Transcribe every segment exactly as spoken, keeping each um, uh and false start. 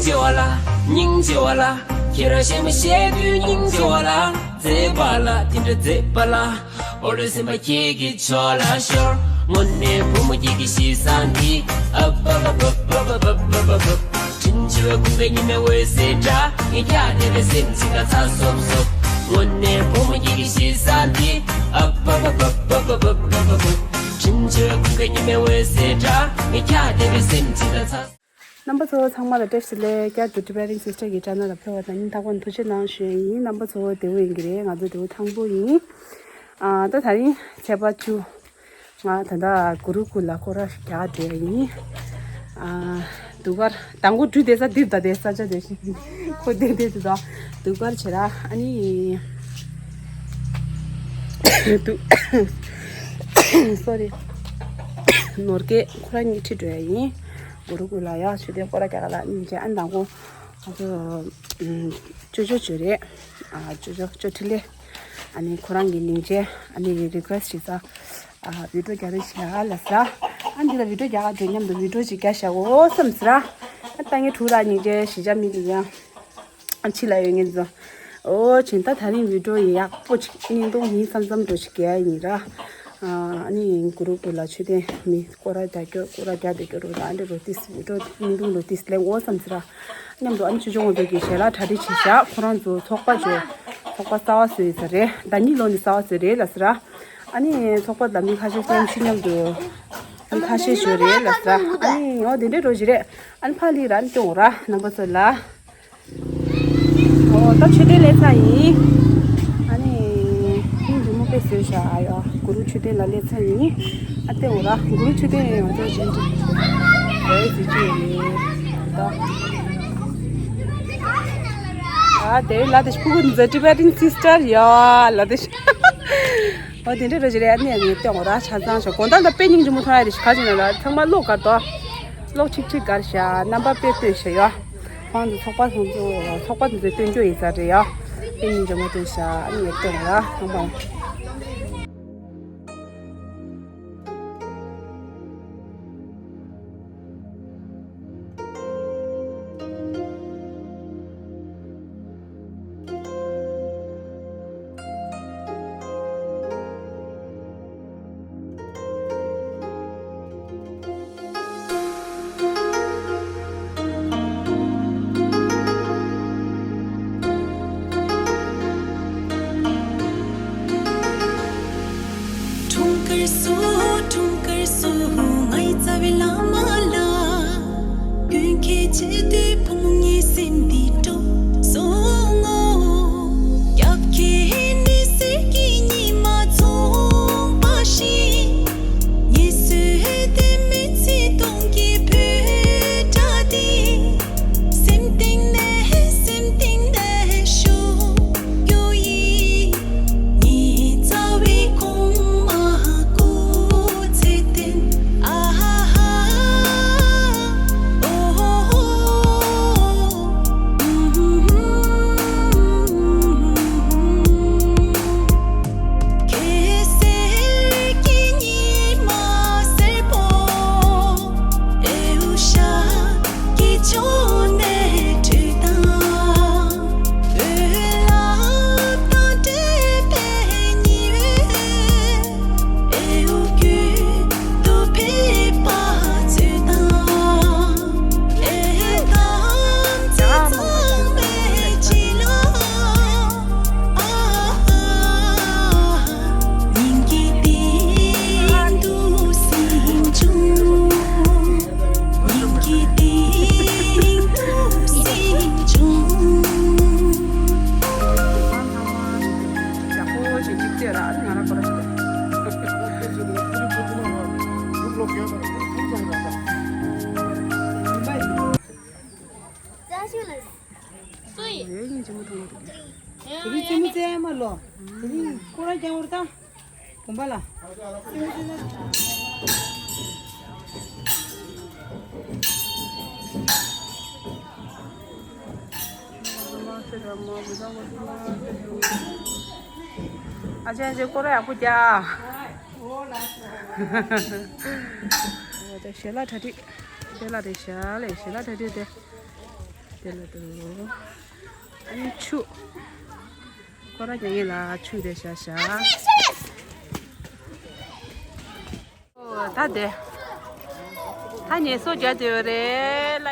ཆེ་བ་ལ། སྙིང་རྗེ་བ་ལ། ཁྱེད་རང་གཞས་མ་བཤད་དུས་སྙིང་རྗེ་བ་ལ། མཛེས་པ་ལ། དེ་འདྲ་མཛེས་པ་ལ། འོ་ལོ་སེམས་པ་ཁྱེད་ཀྱི་ཕྱོགས་ལ་ཤོར། དངོས་གནས་བུ་མོ་ཁྱེད་ཀྱི་གཤིས་བཟང་འདི། ཨ་བ་བ་བ། དྲིན་ཆེ་བའི་ཁུངས་ཀྱི་ཉི་མའི་འོད་ཟེར་འདྲ། ངས་ཀྱང་དེ་འདྲ་སེམས་ཅན་དང་ཚ་སོབ་སོབ། དངོས་གནས་བུ་མོ་ཁྱེད་ཀྱི་གཤིས་བཟང་འདི། ཨ་བ་བ་བ། དྲིན་ཆེ་བའི་ཁུངས་ཀྱི་ཉི་མའི་འོད་ཟེར་འདྲ། ངས་ཀྱང་དེ་འདྲ་སེམས་ཅན་དང་ཚ། རྣམ་པ་ཚོ་ཚང་མ་ལ་བཀྲ་ཤིས་བདེ་ལེགས། བསྐྱར་དུ་Tibetan Sister གི་channel ལ་ཕེབས་པ་དང་སྙིང་ཐག་པ་ནས་ཐུགས་རྗེ་གནང་ཞུ་ཡ་ཡིན། རྣམ་པ་ཚོ་བདེ་པོ་ཡིན་གྱི་རེད། ང་ཚོ་བདེ་པོ་ཐང་པོ་ཡིན། ཨ། ད་དེ་རིང་ཚེས་པ་བཅུ། ང་ད་ལྟ་གུ་རུ་ཀུ་ལ་སྐོར་ར་རྒྱག་འགྲོ་ཡ་ཡིན། ཨ། གདུགས་དཀར་དང་པོ་གྲུ་བསྡད་ས་འདི་ད་བསྡད་ས་ཆ་དེ་བཞིན་ཁོ་བསྡད་བསྡད་དུ་ད་གདུགས་དཀར་བྱེད་ར། ཨ་ནི། དུ། སོ་རི། ནོར་སྐལ་ཁོ་རང་གཉིས་ཁྲིད་འགྲོ་ཡ་ཡིན། གུ་རུ་ཀུ་ལ་ཡ་མཆོད་རྟེན་སྐོར་ར་རྒྱག་ག་ལ་སྙིང་རྗེ། ཨ་ནི་དང་པོ་ང་ཚོ་ཅོ་ཅོ་ཅོ་རེད། ཨ། ཅོ་ཅོ་ཅོ་ཁྲི་ལེ། ཨ་ནི་ཁོ་རང་གི་སྙིང་རྗེ། ཨ་ནི་request བྱེད་ས། ཨ། video རྒྱག་རེས་བྱེད་ཨ་ལ་ས། ཨ་འདི་ལ་video རྒྱག་ག་འགྲོ་མཉམ་དུ་video ཅིག་རྒྱག་བཞག་འོ་བསམ་ཟེར་ཨ། ཨ་ལྟ་ངའི་ཕྲུ་གུ་ར་སྙིང་རྗེ་གཞིས་ཆགས་མི་འདུག་ཡ། ཕྱི་ལ་ཡོད་ངེས་ཚོ། ཨོ་ཆེན་ད་དེ་རིང་video ཡག་པོ་ཅིག་བརྙན་ཐུང་ཡིན་བསམ་བསམ་འགྲོ་ཞིག་རྒྱག་ཡ་ཡིན་ར། ཨ་ནི་གུ་རུ་ཀུ་ལ་མཆོད་རྟེན་མི་སྐོར་ར་རྒྱག་རྒྱུ་སྐོར་ར་རྒྱག་བསྡད་རྒྱུ་རུ་ད་འདི་རུ་ཏིས་video བརྙན་ཐུང་རུ་ཏིས་ལེན་འོ་བསམ་ཟེར་ར། མཉམ་དུ་ཨ་ནི་ཆུ་ཆུང་ང་ཚོ་གི་ཞལ་ལག་གྲ་སྒྲིག་བྱེད་བཞག་ཁོ་རང་ཚོ་ཚོགས་པ་ཚོ་ཚོགས་པ་གསར་པ་བཟོས་ཡོད་ས་རེད། ཟླ་གཉིས་ལོ་ནས་གསར་པ་བཟོས་རེད་ལ་ཟེར་ར། ཨ་ནི་ཚོགས་པ་ལ་མི་ཁ་ཤས་ཀྱང་ཆུ་མཉམ་དུ་མི་ཁ་ཤས་ཞོ་རེད་ལ་ཟེར་ར། ཨ་ནི་འོ་དེ་འདྲའི་འགྲོ་བཞིན་རེད། ཨ་ནི་ཕ་ལི་ར་ཨ་ནི་སྐྱོང་ར་རྣམ་པ་ཚོ་ལ། ཨོ་ད་མཆོད་རྟེན་ལས་ཚ་ཡིན། ཨ་ནི་སྙིང་རྗེ་མོ་དཔེ་བཟོས་ཤག་ཨ་ཡོ་གུ་རུ་མཆོད་རྟེན་ལ་ལས་ཚ་ཡིན། ཨ་ལྟེ་འོ་ར་གུ་རུ་མཆོད་རྟེན་ཡོང་ཚོ་བཞིན་དུ་རེད་ཟེར་གྱི་ཡོད་ལེ། ད་ཨ་དེ་ལ་དེ་ཕྲུ་གུ་འཛི་Tibetan Sister ཡོ་ལ་དེ། ཨོ་དེ་འདྲ་རེད་ཅི་རེད། ཨ་ནི་ངས་ལྟེ་འོ་ར་ཆ་ཚང་ཤག་གོང་ལྟར་ད་དཔེ་སྙིང་རྗེ་མོ་མཐོང་ཡ་རེད་ཤག་ག་ཅི་ན་ལ་ཚང་མ་གློག་དཀར་དོ། གློག་ཆིག་ཆིག་དཀར་ཤག་རྣམ་པ་དཔེ་སྟོན་ཤག་ཡོ། ཁོང་ཚོ་ཚོགས་པ་སོང་ཚོ་ཚོགས་པ་དེ་ཚོས་སྟོན་རྒྱུ་ཡིན་ས་རེད་ཡ། དེ་གཉིས་འཇོག་མ་སྟོན་ཤག་ཨ་ནི་ངས་སྟོན་ར་ཚང་མ། འཁྲུངས་སྐར་བསུ། འཁྲུངས་སྐར་བསུ། ངའི་རྩ་བའི་བླ་མ་ལ། ཀུན་མཁྱེན་ཆེ་བསྟོད་ཕུང་ངའི་སེམས་འདི་སྤྲོ་སོང་ངོ་། སྐྱབས་མཁས་ནི་གསེར་གྱི་ཉི་མ་ཚོང་པ་བཞིན། ངལ་གསོས་ཏེ་མི་ཚེ་སྟོང་གི་བོད་སྒྲ་འདི། སེམས་གཏིང་ནས་སེམས་གཏིང་ནས་ཤོག་ཡོ་ཡི། ཉི་ཚ་བའི་གོང་མ་སྐུ་ཚེ་བརྟན། ཨ་ཧ་ཧ། ཨོ་ཧོ་ཧོ། ཨུམ་ཧུམ་ཧུམ། ཁྱེད་སེར་གྱི་ཉི་མ་སེར་པོ། ཨེ་འུ་ཤ་གི་ཕྱོགས་ནས་བྲོས་དང་། འོད་རླབས་དང་འདྲེས་པའི་ཉི་འོད། ཨེ་འུ་ཀུན་ཏུ་ཕེབས་པ་ཚོས་དང་། ཨེ་དམ་ཚིག་གཙང་མའི་བྱིན་རླབས། ཨ་ཨ། སྙིང་གི་གཏིང་དུ་སེམས་བྱུང་། སྙིང་གི་གཏིང་དུ་སེམས་བྱུང་། སུ་ཡིན། ཡོད་ཡིན་ཅི་མོ་མཐོང་གི་འདུག་དེ་རིང་རྩེད་མོ་རྩེ་ཡ་མ་ལོ། དེ་རིང་སྐོར་ར་རྒྱག་འོར་ད། བུམ་པ་ལ། ཨ་ཅག་ཨ་ཅག་སྐོར་ར་ཡག་པོ་རྒྱག་ཨོ་དེ་ཞལ་ལག་གྲ་སྒྲིག་དེ་ལ་རེད་ཤག་ལས་ཞལ་ལག་གྲ་སྒྲིག་དེ། དེ་ལ་འདུག་ཨ་ནི་ཆུ། ཁོ་ར་རྒྱག་ངེས་ལ་ཆུ་དེ་བཞག་བཞག་ཨོ་ད་དེ། ད་ངལ་གསོ་རྒྱག་དེ་ཡོད་རེད་ལ།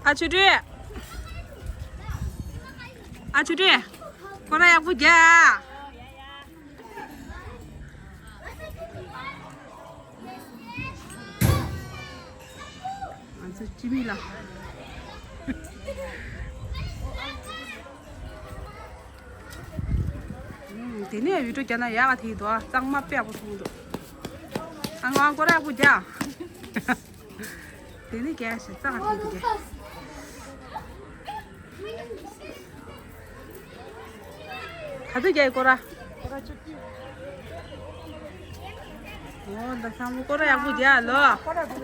ཨ་ཆུ་སྒྲོན། ཨ་ཆུ་སྒྲོན། སྐོར་ར་ཡག་པོ་རྒྱག་ང་ཚོ་སྤྱི་མི་ལ། ཨུམ། དེ་ནས་བི་ཌིའོ་རྒྱག་ན་ཡག་ག་དེ་འདུག་གཙང་མ་དཔེ་ཡག་པོ་མཐོང་འདུག་ཨ་ང་སྐོར་ར་ཡག་པོ་རྒྱག་དེ་ནས་རྒྱག་ཞེས་གཙང་མ་དེ་རྒྱག་ག་ཚོད་རྒྱག་ཡི་སྐོར་ར། ཨོ་ད་ཚང་མ་སྐོར་ར་ཡག་པོ་རྒྱག་ལོ། ཡག་པོ་རྒྱག་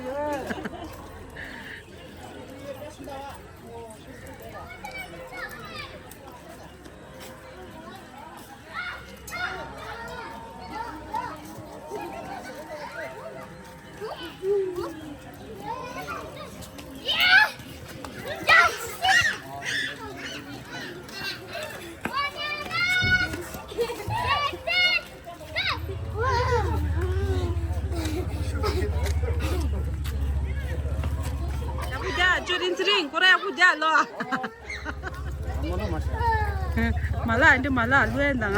ཅོ་རིན་ཚེ་རིང་སྐོར་ར་ཡག་པོ་རྒྱག་ལོ། མ་ལག་འདི་མ་ལག་ལུས་དང་།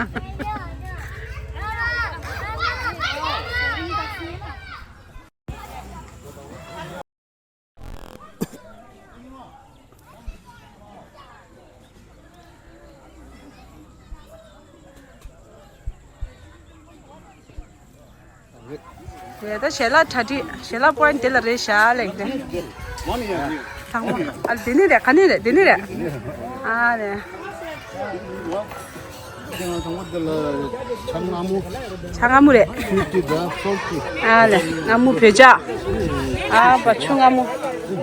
རེད་ད་ཞལ་ལག་གྲ་སྒྲིག་ཞལ་ལག་པོ་ཡིན་དེ་ལ་རེད་ཤག་ལེགས་རེད། ཐང་མོ་ཨ་དེ་ནི་རེད་ག་ནི་རེད་དེ་ནི་རེད། ཨ་རེད། དང་པོ་དེ་ལ་ཆ་མངར་མོ། ཆ་མངར་མོ་རེད། སུའི་ཊི་དང་སོལ་ཊི། ཨ་ལེ་མངར་མོ་བོད་ཇ། ཨ་བ་ཆུ་མངར་མོ།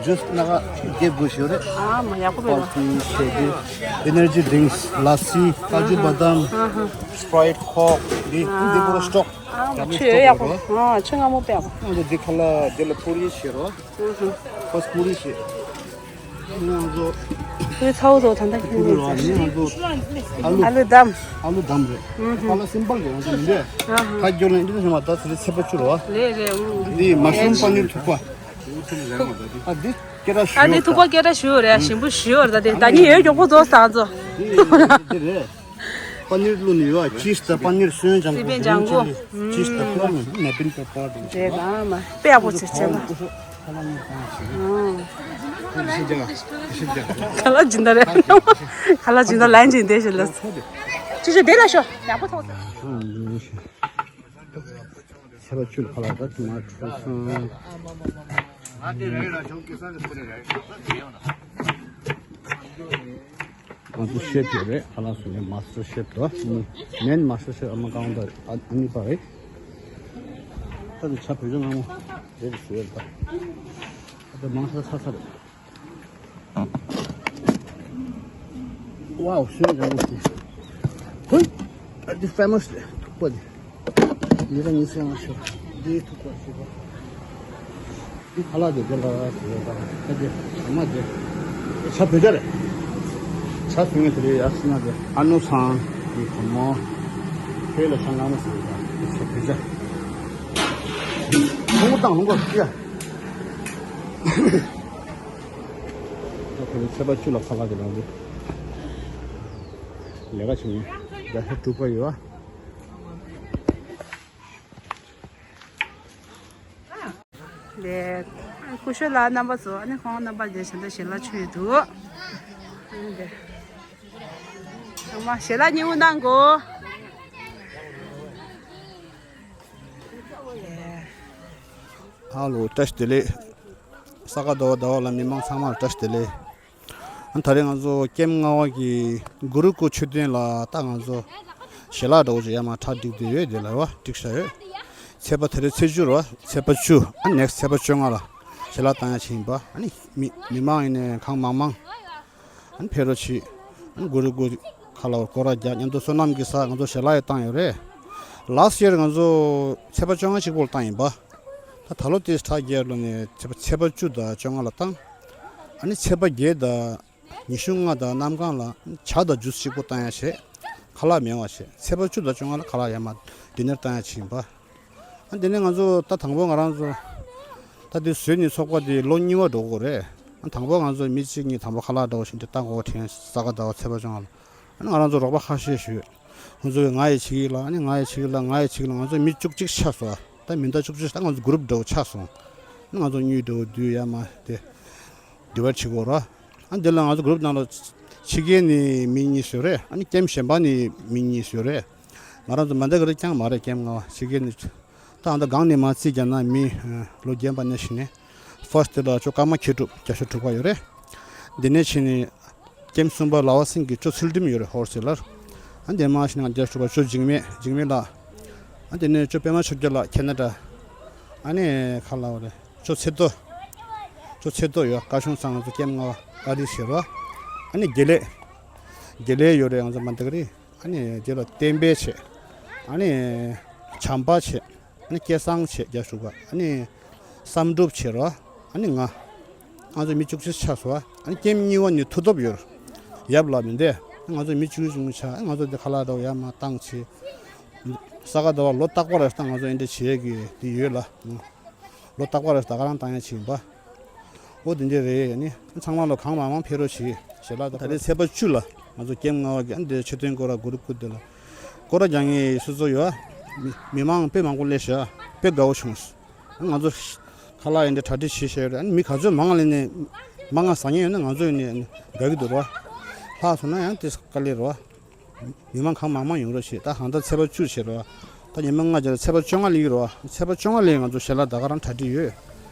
ཇུས་སྣ་ཁ་བརྒྱད་དགོས་ཤོག་རེད། ཨ་མ་ཡག་པོ་བོད་ཇ། ཤེ་གི། ཨེ་ནར་ཇི་ཌི་རིང་སི། ལ་སི། ཀ་ཇུ་བ་དམ། ཨ་ཧ། སི་པ་རའིཊ། ཁོག་འདི་འདི་ཁོ་ར་སི་ཊོག་ཨ་ཆུ་ཡོད་ཡག་པོ། ཨ་ཆུ་མངར་མོ་དཔེ་ཡག་པོ། ང་ཚོ་འདི་ཁ་ལག་འདི་ལ་པུ་རི་བྱེད་རོགས། ཨ་ཧ། ཕར་སི་པུ་རི་བྱེད། ང་ཚོ་པུ་རི་ཚ་བོ་ཚོ་ད་ལྟ་པུ་ཁྱེར་རི་ནས་རོགས་ནི་ང་ཚོ་ཨ་ལུ་ཨ་ལུ་དམ། ཨ་ལུ་དམ་རེད། ཨ་ཧ། ཁ་ལག་སིམ་པལ་རེད། ང་ཚོ་མི་འདྲ། ཨ་ཧ། ཁ་སྐྱོར་ལ་འདི་ཚོ་ཞིག་མ་ད་ཚེ་ཚེ་ཕ་ཆུ་རོ། རེད་རེད། ཨ་འདི་མ་ཤུམ་པ་ནི་ཐུག་པ། ཨ་འདི་ཐུག་པ་སྐད་གྲགས་ཞུ་ཡོད་ད། ཨ་འདི་ཐུག་པ་སྐད་གྲགས་ཞུ་ཡོད་རེད། ཞིམ་པོ་ཞུ་ཡོད་རེད་ད། དེ་ད་ནི་ཡོད་མགྱོགས་པོ་བཟོ་བཏང་ཚོ། འདི་རེད། པ་ནིར་བླུགས་ནི་ཡོད། ཅིས་དང་པ་ནིར་སོན་ལྗང་ཁུ། སི་པན་ལྗང་ཁུ། ཅིས་དང་པ་ནིར་ནེ་པིན་པེ་པར་དང་བྱས་པ། དཔེ་ཡག་པོ་ཚིག་བྱས་པ། ཁ་ལག་སྦྱིན་བདག་རེད། ཁ་ལག་སྦྱིན་བདག་ལན་ཅིག་འདེབས་ཤིག་ལ། ཅི་ཅི་དེ་ལ་ཤོག་ཡག་པོ་ཐོག་ཚེ་བ་བཅུ་ལ་ཁ་ལག་ད་དུ་མ་འཁྲུག་སོང་། ང་ཚོ་ཤེཕ་ཡོད་རེད། ཁ་ལག་སོ་ནས་མ་སི་ཊར་ཤེཕ་དོ། མེན་མ་སི་ཊར་ཤེཕ་ཨ་མ་ཀའུན་ཊར་ཨ་ཨ་ནི་པ་རེད། ད་དུ་ཆ་བོད་ཆ་མངར་མོ་རེད་ཞུ་ཡོད་ད། ད་དུ་མང་ས་ཚ་ཚ་རེད། ཝའོ་སོན་ལྗང་ཁུ་དེ། ཧོꯏ། ཨ་འདི་ཕེ་མ་སི་རེད་ཐུག་པ་དེ། ཉི་ཟེར་ཉི་ཟེར་ང་ཤོག་འདི་ཐུག་པ་ཞུ་བ། འདི་ཁ་ལག་དེ་དེ་ལ་དེ་ལ་ཁ་དེ་ཨ་མ་དེ། ཆ་བོད་ཆ་རེད། ཆ་སུ་ངེ་དེ་རེད་ཡ་སི་ན་དེ་ཨ་ནུ་སང་གི་གོ་མོ། ཁྱོད་ལ་ཆ་མངར་མོ་ཟེར་ཡ་ཆ་བོད་ཆ། ཧུང་དང་ཧུང་གོ་ཀྱ། ད་ཁོ་ཚེ་བ་བཅུ་ལ་ཁ་ལག་དེ་ལ་འདི། ལས་ཀ་བྱེད་མཁན་རྒྱ་ཤ་དྲུག་པ་ཡོད། ལས། སྐུ་ཞབས་ལགས་རྣམ་པ་ཚོ་ཨ་ནི་ཁོང་རྣམ་པ་འདིར་ཞལ་ལག་ཞལ་ལག་མཆོད་འདུག་ཚང་མ་ཞལ་ལག་མཉེས་པོ་གནང་གོ། ཧ་ལོ་བཀྲ་ཤིས་བདེ་ལེགས། ས་ག་ཟླ་བ་ཟླ་བ་ལ་མི་མང་ཚང་མར་བཀྲ་ཤིས་བདེ་ལེགས། ཨ་ད་རེས་ང་ཚོ་ཀེམ་ལྔ་པ་གི་གུ་རུ་ཀུ་མཆོད་རྟེན་ལ་ད་ང་ཚོ་ཞལ་ལག་འདྲ་བོ་ཅིག་ཡར་མར་གྲ་སྒྲིག་བསྡད་ཡོད། དེ་ལ་བ་སྒྲིག་བཞག་ཡོད། ཚེས་པ་ད་རེས་ཚེས་བཅུ་རེད་བ། ཚེས་པ་བཅུ། ཨ་ནེགསི་ཚེས་པ་བཅོ་ལྔ་ལ་ཞལ་ལག་བཏང་ཡ་ཅིག་ཡིན་པ། ཨ་ནི་མི་མི་མང་ཡིན་ནའི་གང་མང་མང་ཨ་ནི་ཕེབས་རོགས་གྱིས། ཨ་ནི་གུ་རུ་ཀུ་ཁ་ལ་བ་སྐོར་ར་རྒྱག། མཉམ་དུ་བསོད་ནམས་ཀྱི་ས་ང་ཚོ་ཞལ་ལག་ཡང་བཏང་ཡོད་རེད། ལཱསི་ཡར་ང་ཚོ་ཚེས་པ་བཅོ་ལྔ་གཅིག་པོ་ལ་བཏང་ཡིན་པ། ད་ད་ལོ་དེ་ཁྲ་རྒྱལ་ལོ་ནས་ཚེས་པ་ཚེས་པ་བཅུ་དང་བཅོ་ལྔ་ལ་བཏང་། ཨ་ནི་ཚེས་པ་བརྒྱད་དང་ཉི་ཤུ་ལྔ་དང་གནམ་གང་ལ་ཇ་དང་ཇུས་གཅིག་པོ་བཏང་ཡ་བྱས། ཁ་ལག་མེད་པ་བྱས། ཚེས་པ་བཅུ་དང་བཅོ་ལྔ་ལ་ཁ་ལག་ཡར་མར་ཌི་ནར་བཏང་ཡ་ཅིག་ཡིན་པ། ཨ་དེ་ནས་ང་ཚོ་ད་དང་པོ་ང་རང་ཚོ་ད་དེ་བཟོས་ནས་ཚོགས་པ་དེ་ལོ་གཉིས་པ་འགྲོ་གི་རེད། ཨ་དང་པོ་ང་ཚོ་མི་གཅིག་གཉིས་དང་པོ་ཁ་ལག་འདྲ་བོ་ཞིག་འདི་བཏང་དགོས་དྲན། ས་ག་ཟླ་བ་ཚེས་པ་བཅོ་ལྔ་ལ། ཨ་ནི་ང་རང་ཚོ་རོགས་པ་ཁ་ཤས་ཞུས། ཁོང་ཚོས་ང་ཡི་བྱེད་ཀྱི་ལ། ཨ་ནི་ང་ཡི་བྱེད་ཀྱི་ལ། ང་ཡི་བྱེད་ཀྱི་ལ། ང་ཚོ་མི་བཅུ་གཅིག་ཆགས་སོང་། ད་མི་ཟླ་བཅུ་གཅིག་ད་ང་ཚོ་གུ་རུབ་འདྲ་བོ་ཆགས་སོང་། ཨ་ནི་ང་ཚོ་དངུལ་འདྲ་བོ་བསྡུས་ཡར་མར་དེ་ཌི་ཝའིཌ་བྱེད་དགོས་ར། ཨ་ནི་དེ་ལ་ང་ཚོ་གུ་རུབ་ནང་ལ་ཕྱི་རྒྱལ་ནས་མི་གཉིས་ཡོད་རེད། ཨ་ནི་ཀེམ་གཞན་པ་ནས་མི་གཉིས་ཡོད་རེད། ང་རང་ཚོ་མན་ད་ཀ་རི་རྐྱང་མ་རེད། ཀེམ་ལྔ་པ་ཕྱི་རྒྱལ་ནས། ད་ཨ་ད་སྒང་ནས་མར་རྩིས་རྒྱག་ན་མི་ལོ་རྒན་པ་ནས་བྱས་ནས། ཕར་སི་ཊི་དེ་ལ་ཅོ་ཀརྨ་མཁས་གྲུབ་བརྒྱད་ཅུ་དྲུག་པ་ཡོད་རེད། འདི་ནས་བྱས་ནས་ཀེམ་གསུམ་པ་ལ་བ་སེང་གེ་ཅོ་ཚུལ་ཁྲིམས་ཡོད་རེད། ཧོལ་སེ་ལར། ཨ་འདི་མར་བྱས་ནས་བརྒྱད་ཅུ་དྲུག་པ་ཅོ་འཇིགས་མེད། འཇིགས་མེད་ལགས། ཨ་འདི་ནས་ཅོ་པད་མ་ཆོས་རྒྱལ་ལགས་ཁེ་ན་ཌ། ཨ་ནི་ཁ་ལ་བ་རེད། ཅོ་ཚེ་རྡོ། ཅོ་ཚེ་རྡོ་ཡོད། བཀའ་ཤོང་ཚང་ང་ཚོ་ཀེམ་ལྔ་པ་ཨ་རི་ཟེར་བ། ཨ་ནི་དགེ་ལེགས། དགེ་ལེགས་ཡོད་རེད། ང་ཚོ་མན་ད་ཀ་རི། ཨ་ནི་དེ་ལ་བསྟན་པའི་ཆེད། ཨ་ནི་བྱམས་པ་ཆེད། ཨ་ནི་སྐལ་བཟང་ཆེད་བརྒྱད་ཅུ་དྲུག་པ། ཨ་ནི་བསམ་གྲུབ་ཆེད་རོ། ཨ་ནི་ང་། ང་ཚོ་མི་བཅུ་གཅིག་ཆགས་སོང་། ཨ་ནི་ཀེམ་གཉིས་པ་ནི་མཐུ་སྟོབས་ཡོད། ཡབ་ལ་མི་འདས། ང་ཚོ་མི་བཅུ་གཅིག་ཆགས། ང་ཚོ་འདི་ཁ་ལག་འདྲ་བོ་ཡར་མར་བཏང་བྱས། ས་ག་ཟླ་བ་ལོ་རྟག་པར་ད་ང་ཚོ་འདི་འདྲ་བྱེད་ཀྱི་འདི་ཡོད་ལ། ལོ་རྟག་པར་ད་ག་རང་བཏང་ཡ་ཅིག་ཡིན་པ། འོ་དེ་འདྲ་རེད། ཨ་ནི་ཚང་མ་ལ་གང་མང་མང་ཕེབས་རོགས་བྱེད། ཞལ་ལག་ད་རེས་ཚེས་པ་བཅུ་ལ་ང་ཚོ་ཀེམ་ལྔ་པ་གི་ཨ་འདི་མཆོད་རྟེན་སྐོར་ར་གུ་རུ་ཀུ་དེ་ལ་སྐོར་ར་རྒྱག་མཁན་སུ་སུ་ཡོད། མི་མི་མང་དཔེ་མང་པོ་སླེབས་ཤག་དཔེ་དགའ་བོ་བྱུང་། ང་ཚོ་ཁ་ལག་ཡིན་འདྲ་གྲ་སྒྲིག་བྱེད་བྱས་ཡོད་རེད། ཨ་ནི་མི་ག་ཚོད་མང་ང་སླེབས་ནས་མང་ང་ཟ་མཁན་ཡོད་ན་ང་ཚོ་ཡིན་ནས་དགའ་གི་འདུག་ར། ལྷག་སོང་ན་ཡང་དེ་དཀའ་ལས་རེད་བ། མི་མང་གང་མང་མང་ཡོང་རོགས་བྱེད། ད་གང་ལྟར་ཚེས་པ་བཅུ་བྱེད་རོགས། ད་ཉི་མ་ལྔ་རྗེས་ལ་ཚེས་པ་བཅོ་ལྔ་སླེབས་ཀྱི་རེད་བ། ཚེས་པ་བཅོ་ལྔ་སླེབས་ང་ཚོ་ཞལ་ལག་ད་ག་རང་གྲ་སྒྲིག་ཡོད།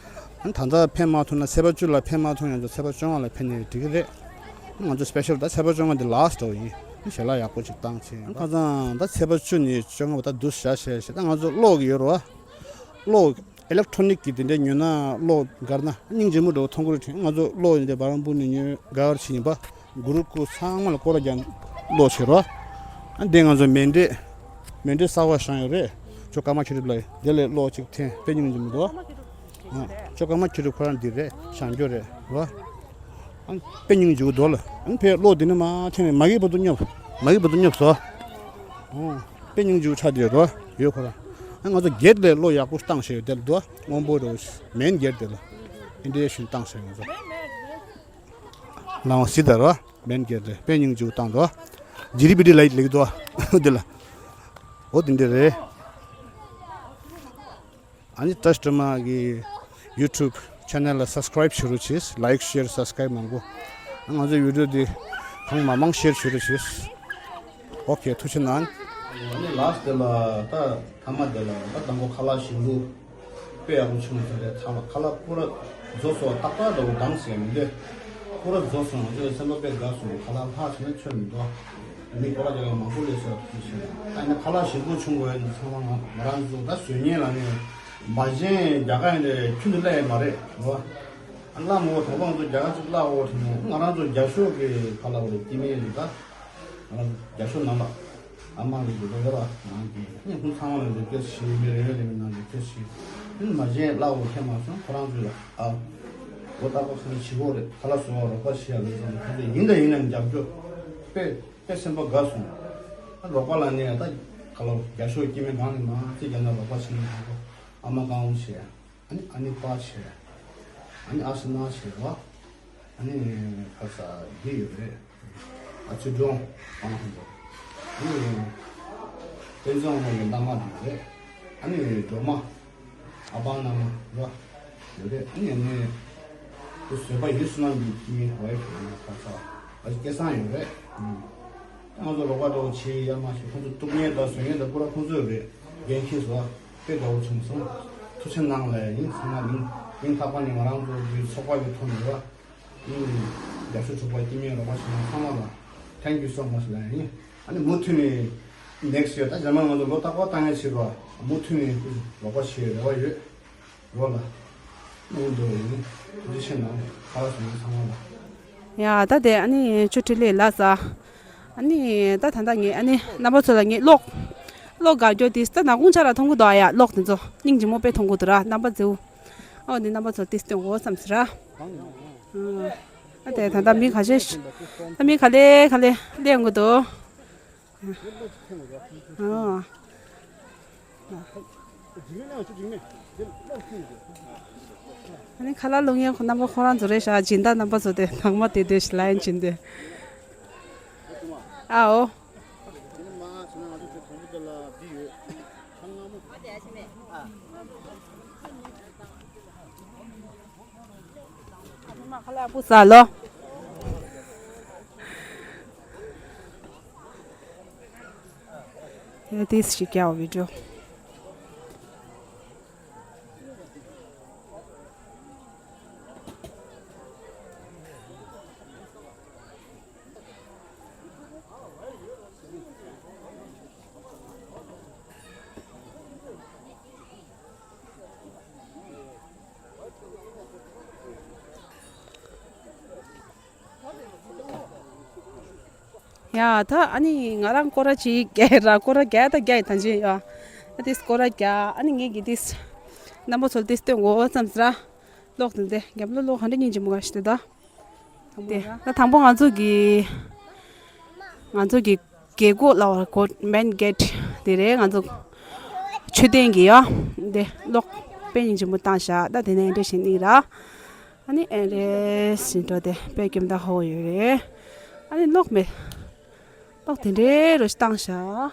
ཨ་ནི་ད་ལྟ་ཕེབས་མ་ཐུབ་ན་ཚེས་པ་བཅུ་ལ་ཕེབས་མ་ཐུབ་ཡང་ཚེས་པ་བཅོ་ལྔ་ལ་ཕེབས་ནས་འགྲིག་གི་རེད། ཨ་ནི་ང་ཚོ་སི་པེ་ཤལ་ད་ཚེས་པ་བཅོ་ལྔ་འདི་ལཱསི་ཊི་འདྲ་བོ་ཡིན། ཨ་ནི་ཞལ་ལག་ཡག་པོ་ཅིག་བཏང་བྱས། ཨ་ནི་ཁ་སང་ད་ཚེས་པ་བཅུ་ནས་བཅོ་ལྔ་བར་ད་འདུག་བཞག་བྱས་བྱས་ད་ང་ཚོ་གློག་གི་ཡོད་རེད་བ། གློག་ཨི་ལེག་ཊོ་ནིག་གི་དེ་འདྲའི་ཉོས་ན་གློག་སྒར་ན་སྙིང་རྗེ་མོ་འདྲ་བོ་མཐོང་གི་རེད་དྲན། ང་ཚོ་གློག་འདི་འདྲ་བ་རམ་པུར་ནས་ཉོས་སྒར་བྱས་ཡིན་པ། གུ་རུ་ཀུ་ཚང་མ་ལ་སྐོར་ར་རྒྱག་གློག་བྱེད་རོགས། ཨ་འདི་ང་ཚོ་མཎྜལ་མཎྜལ་གསར་པ་བཞེངས་ཡོད་རེད། ཅོ་ཀརྨ་མཁས་གྲུབ་ལགས་འདི་ལས་གློག་ཅིག་འཐེན་དཔེ་སྙིང་རྗེ་མོ་འདུག་ཨ་ཅོ་ཀརྨ་མཁས་གྲུབ་ཁོ་རང་འདི་རེད། བྱང་ཆུབ་རེད་རོ། ཨ་དཔེ་སྙིང་རྗེ་པོ་འདུག་ལ། ཨ་ཕའི་གློག་འདི་ནས་མར་འཐེན་ནས་མ་གི་བར་དུ་སྙོབ། མ་གི་བར་དུ་སྙོབ་སོ། ཨོ། དཔེ་སྙིང་རྗེ་པོ་ཆགས་བསྡད་རོ། ཡོད་ཁོ་རང་། ཨ་ང་ཚོ་གེ་ཊི་ལ་གློག་ཡག་པོ་བཏང་བྱས་ཡོད་དེ་ལ་འདུག་སྔོན་པོ་རོ། མེན་གེ་ཊི་དེ་ལ། འདི་འདྲ་བྱས་བཏང་བྱས་ང་ཚོ། ལའང་སི་ད་རོ། མེན་གེ་ཊི་དེ་དཔེ་སྙིང་རྗེ་པོ་བཏང་འདུག་ཇི་ཌི་པི་ཌི་ལའིཊ་ལེགས་འདུག་འདི་ལ། འོ་དེ་འདྲ་རེད། ཨ་ནི་བཀྲ་ཤིས་སྒྲོལ་མ་གི་ཡུ་ཊུབ་ཆེ་ནལ་ལ་སབ་སི་ཀ་རའིབ་བྱེད་རོགས་བྱེད། ལའིཀ་ཤེར་སབ་སི་ཀ་རའིབ་མང་པོ། ང་ཚོའི་བི་ཌི་ཡོ་འདི་གང་མང་མང་ཤེར་བྱེད་རོགས་བྱེད། ཨོ་ཁེ། ཐུགས་རྗེ་གནང་། ཨ་ནི་ལཱསི་ཊི་དེ་ལ་ད་མཐའ་མ་དེ་ལ་ད་དང་པོ་ཁ་ལག་ཞིམ་པོ་དཔེ་ཡག་པོ་བྱུང་ཟེར་རེད། ཚང་མ་ཁ་ལག་པུ་ར་རྫོགས་སོང་། ཏག་ཏག་འདྲ་བོ་དྭངས་ཟེར་མི་འདུག་པུ་ར་རྫོགས་སོང་། ང་ཚོའི་སེམས་པ་དཔེ་དགའ་སོང་། ཁ་ལག་ལྷག་བྱས་ན་ཆོད་མི་འདུག་མི་སྐོར་ར་རྒྱག་མཁན་མང་པོ་སླེབས་སོང་། ཨ་ནི་ཁ་ལག་ཞིམ་པོ་བྱུང་དགོས་ཡ་ཚང་མ་ང་རང་ཚོ་ད་བཟོ་མཁན་ལ་ནི་མ་བྱན་རྒྱག་ག་ཡིན་རེད། ཁྱོན་དུ་སླེབས་ཡ་མ་རེད་རོ། ཨ་བླ་མ་འོ་དང་པོ་ང་ཚོ་རྒྱ་གར་ཅིག་བླ་འོ་དང་པོ་ང་རང་ཚོ་རྒྱ་ཤོག་གི་ཁ་ལག་འོ་རེད། སྐྱེ་དམན་རེད། ད་ང་རང་ཚོ་རྒྱ་ཤོག་ནང་ལ་ཨ་མ་གི་འདི་ལོ་ཡོད་ར། ང་གི་ཨ་ནི་ཁོང་ཚང་མ་ལ་རི་ཀུ་ཨེ་སི་ཊི་བྱེད་མི་རེ་ཡོད་རེད། མི་ནང་རི་ཀུ་ཨེ་སི་ཊི་བྱེད། ཨ་ནི་མ་བྱན་བླ་འོ་ཁྱེད་མ་སོང་ཁོ་རང་ཚོ་ལ་ཨ་འོ་ད་པ་ཁ་ལག་ཞིམ་པོ་རེད། ཁ་ལག་བཟོ་བ་རོགས་པ་བྱེད་ཡ་ལས་བསམ་ཁོང་ཚོ་ཡིན་ད་ཡིན་ནའང་རྒྱབ་སྐྱོར་དཔེ་དཔེ་སེམས་པ་དགའ་སོང་། ཨ་རོགས་པ་ལ་ནི་ད་ཁ་ལག་རྒྱ་ཤོག་སྐྱེ་དམན་གང་ནས་མང་ཙི་རྒྱབ་ན་རོགས་པ་བྱེད་མཁན་དང་པོ་ཨ་མ་གང་འོ་བྱེད། ཨ་ནི་ཨ་ནི་པ་བྱས། ཨ་ནི་ཨ་སི་ན་བྱས་རོ། ཨ་ནི་ཁ་ས་འདི་ཡོད་རེད། ཨ་ཚུ་སྒྲོན་ཨང་ཧོན་པོ། ཨ་ནི་དཔེ་མཛོད་ཨང་ཧོན་པོ་བླ་མ་འདི་ཡོད་རེད། ཨ་ནི་སྒྲོལ་མ། ཨ་པང་བླ་མ་རོ། ཡོད་རེད། ཨ་ནི་ཨ་ནི་དེ་བཟོད་པ་ཡིད་བསོད་ནམས་ཀྱི་ཁྱིམ་མི་བའི་བུ་ནི་ཁ་ས་ཨ་ཅེ་སྐལ་བཟང་ཡོད་རེད། ཨ་ང་ཚོ་རོགས་པ་འདྲ་བོ་བྱེད་ཡ་མ་ཤེས། ཁོང་ཚོ་གཏུབ་མཁན་དང་བཟོ་མཁན་དང་པུ་ར་ཁོང་ཚོ་ཡོད་རེད། འགན་འཁྱེར་བཟོ་དཔེ་དགའ་བོ་བྱུང་སོང་། ཆེན་གནང་ལ་ཡིན། ཚང་མ་མིང་མིང་ཐག་པ་ནས་ང་རང་ཚོ་གི་ཚོགས་པ་གི་ཐོག་ནས་ར། ཨིན། རྒྱབ་སྐྱོར་གྲུབ་པ་སྐྱེ་དམན་རོགས་པ་བྱེད་མཁན་ཚང་མ་ལ། Thank you so much ལ་ཡིན། ཨ་ནི་མུ་མཐུད་ནས་next year ད་རྗེས་མ་ང་ཚོ་ལོ་རྟག་པར་བཏང་ཡ་བྱེད་པ་མུ་མཐུད་ནས་རོགས་པ་བྱེད་རེ་བ་ཡོད། རོགས་ལ། ཨུ་འདུག་ཡིན། ཐུགས་རྗེ་ཆེ་གནང་། ཁ་ལག་ཟ་མཁན་ཚང་མ་ལ། ཡ་ད་དེ་ཨ་ནི་ཆུ་ཁྲི་ལས་ལ་ཟ། ཨ་ནི་ད་ད་ལྟ་ངས་ཨ་ནི་རྣམ་པ་ཚོ་ལ་ངས་གློག་གློག་དགའ་སྐྱོ་དེ་ད་ནག་ཁུང་ཆ་ར་མཐོང་གི་འདུག་ཨ། ཡ་གློག་དེ་ཚོ་སྙིང་རྗེ་མོ་དཔེ་མཐོང་གི་འདུག་ར། རྣམ་པ་མཛེས་པོ། ཨོ་འདི་རྣམ་པ་ཚོ་དེ་སྟོན་དགོས་བསམ་ཟེར་ར། ཨ་དེ་ད་ལྟ་མི་ཁ་ཤས་ཤིག་ད་མི་ག་ལེ་ག་ལེ་སླེབས་ཡོང་གི་འདུག་ཨ། ཨ་ནི་ཁ་ལག་བླུག་མཁན་ཁོ་རྣམ་པ་ཁོ་རང་ཚོ་རེད་ཤག་སྦྱིན་བདག་རྣམ་པ་ཚོ་དེ་ནང་མ་དེ་དེ་ལ་ཡན་ཕྱིན་དེ། ཨའོ། ཁ་ལག་པུ་ས་ལོ། This is your video. ཡ་ད་ཨ་ནི་ང་རང་སྐོར་ར་ཅིག་རྒྱག་ར་སྐོར་ར་རྒྱག་ད་རྒྱག་ཡི་ད་ཅི་ཡ། ཨ་ཏིས་སྐོར་ར་རྒྱག་ཨ་ནི་ངེད་ཀྱི་ཏིས་རྣམ་པ་ཚོ་ཏིས་སྟོན་དགོས་བསམ་ཟེར་ར། གློག་དེ་འདྲ་རྒྱབ་ལོ་གློག་ག་འདྲ་སྙིང་རྗེ་མོ་ག་ཞིག་དེ་ད། དེ་ད་དང་པོ་ང་ཚོ་གི་ང་ཚོ་གི་རྒྱལ་སྒོ་ལ་བར་གོ་main gate དེ་རེད། ང་ཚོ་མཆོད་རྟེན་གྱི་ཡ་དེ་གློག་དཔེ་སྙིང་རྗེ་མོ་བཏང་བཞག་ད་དེ་ནས་འདྲ་ཞིག་གླིང་ར། ཨ་ནི་ཨེ་རེ་ཞིག་འགྲོ་དེ་དཔེ་སྐྱིད་མདའ་ཧོ་ཡོད་རེད། ཨ་ནི་གློག་མེད། གློག་དེ་འདྲའི་རོ་ཞིག་བཏང་བཞག་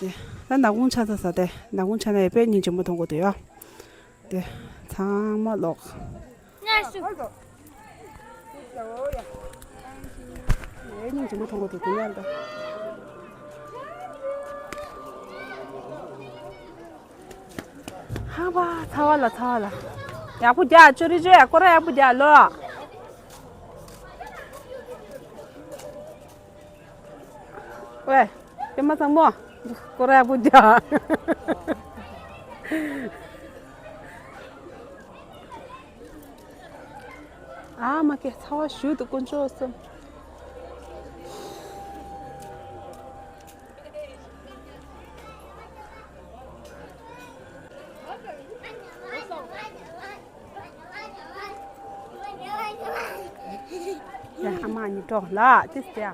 དེ་ད་ནག་ཁུང་ཆ་ཚ་ས་དེ་ནག་ཁུང་ཆ་ན་ཡ་དཔེ་སྙིང་རྗེ་མོ་མཐོང་གོ་དེ་ཡ། དེ་ཚང་མ་ལོག་ཡའི་སྙིང་རྗེ་མོ་མཐོང་གོ་དེ་དེ་ཡ་ད། ཧ་བ་ཚ་བ་ལ་ཚ་བ་ལ། ཡག་པོ་རྒྱག་ཅོ་རི་ཅོ་ཡ་སྐོར་ར་ཡག་པོ་རྒྱག་ལོ། ཝེ། པད་མ་ཚང་མོ། སྐོར་ར་ཡག་པོ་རྒྱག་ཨ་མ་ཀེ་ཚ་བ་ཞུ་དུ་དཀོན་མཆོག་གསུམ། ཡ་ཨ་མ་གཉིས་གྲོགས་ལ་ཏིས་ཏེ།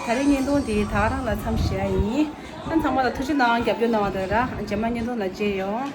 ད་རེས་བརྙན་ཐུང་འདི་ད་ག་རང་ལ་མཚམས་བཞག་ཡིན། ཨ་ཚང་མ་ལ་ཐུགས་རྗེ་གནང་རྒྱབ་སྐྱོར་གནང་བ་དང་ར་རྗེས་མ་བརྙན་ཐུང་ལ་མཇལ་ཡོང་།